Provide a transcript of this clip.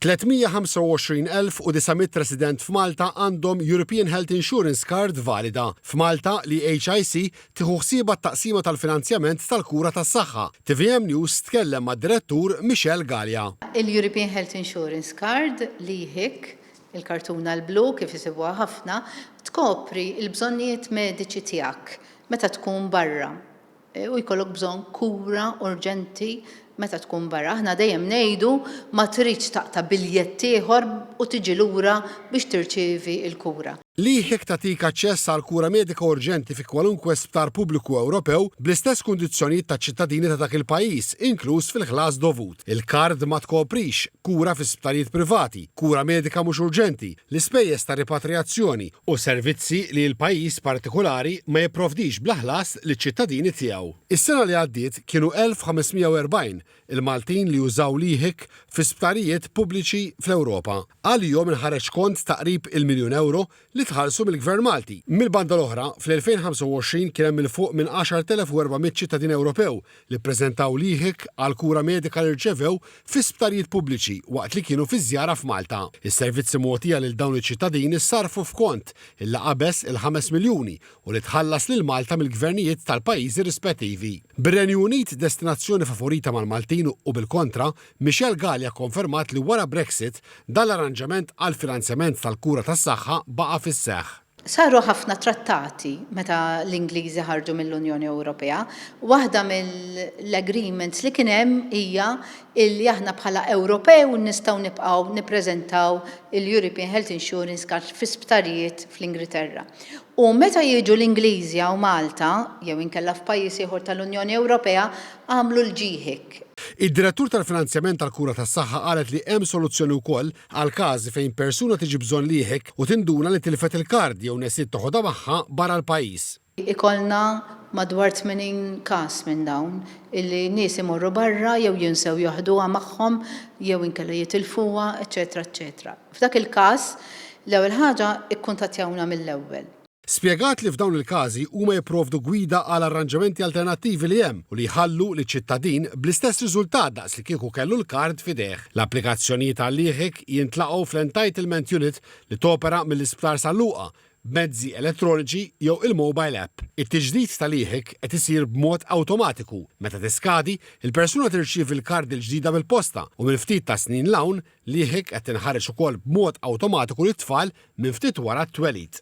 325,900 resident f'Malta għandhom European Health Insurance Card valida. F'Malta, l-EHIC tieħu ħsiebha t-taqsima tal-finanzjament tal-kura tas-saħħa. Tvm News tkellem mad-Direttur Michelle Galea. Il-European Health Insurance Card, l-EHIC, il-kartuna l-blu kif isibuha ħafna, tkopri l-bżonnijiet mediċi tiegħek meta tkun barra. U jkollok bżonn kura urġenti meta tkun barra. Aħna dejjem ngħidu ma tridx taqta' biljett ieħor u tiġi lura biex tirċievi l-kura. L-EHIC tagħtik aċċess għal kura medika urġenti fi kwalunkwe sptar pubbliku Ewropew bl-istess kundizzjonijiet taċ-ċittadini ta' dak il-pajjiż, inkluż fil-ħlas dovut. Il-kard ma tkoprix kura fi sptarijiet privati, kura medika mhux urġenti, l-ispejjeż ta' ripatrijazzjoni u servizzi li l-pajjiż partikulari ma jipprovdix bla ħlas liċ-ċittadini tiegħu. Is-sena li għaddiet kienu 1,540 il-Maltin li użaw l-EHIC fi sptarijiet pubbliċi fl-Ewropa. Għalihom inħareġ kont ta' qrib il-miljun ewro li tħallsu mill-Gvern Malti. Mill-banda l-oħra, fl-2025 kien hemm 'il fuq minn 10,400 ċittadin Ewropew li ppreżentaw l-EHIC għal kura medika li rċevew fi sptarijiet pubbliċi waqt li kienu fi żjara f'Malta. Is-servizzi mogħtija lil dawn iċ-ċittadini ssarrfu f'kont illi qabeż il-ħames miljuni u li tħallas lil Malta mill-gvernijiet tal-pajjiżi rispettivi. Bir-Renju Unit destinazzjoni favorita mal-Maltin u bil-kontra, Michelle Galea kkonfermat li wara Brexit, dan l-arranġament għall-finanzjament tal-kura tas-saħħa baqa' fis-seħħ. Saru ħafna trattati meta l-Ingliżi ħarġu mill-Unjoni Ewropea. Waħda mill-agreements li kien hemm hija illi aħna bħala Ewropew nistgħu nibqgħu nippreżentaw il-European Health Insurance Card fi sptarijiet fl-Ingilterra. U meta jiġu l-Ingliżi hawn Malta, jew inkella f'pajjiż ieħor tal-Unjoni Ewropea, għamlu l-GHIC. Id-Direttur tal-Finanzjament tal-Kura tas-Saħħa qalet li hemm soluzzjoni wkoll għal każi fejn persuna tiġi bżonn l-EHIC u tinduna li tilfet il-kard jew nesiet toħodha magħha barra l-pajjiż. Ikollna madwar 80 każ minn dawn, illi nies imorru barra jew jinsew joħduha magħhom jew inkella jitilfuha, eċċetera eċċetera. F'dak il-każ, l-ewwel ħaġa ikkuntattjawna mill-ewwel. Spjegat li f'dawn il-każi huma jipprovdu gwida għal arranġamenti alternattivi li hemm u li jħallu liċ-ċittadin bl-istess riżultat daqs li kieku kellu l-kard f'idejh. L-applikazzjonijiet għall-EHIC jintlaqgħu fl-Entitlement Unit li topera mill-Isptar San Luqa b'mezzi elettroniċi jew il-mobile app. It-tiġdid tal-EHIC qed isir b'mod awtomatiku. Meta tiskadi, il-persuna tirċievi l-kard il-ġdida bil-posta u minn ftit tas-snin 'l hawn, l-EHIC qed tinħareġ ukoll b'mod awtomatiku lit-tfal minn ftit wara t-twelid.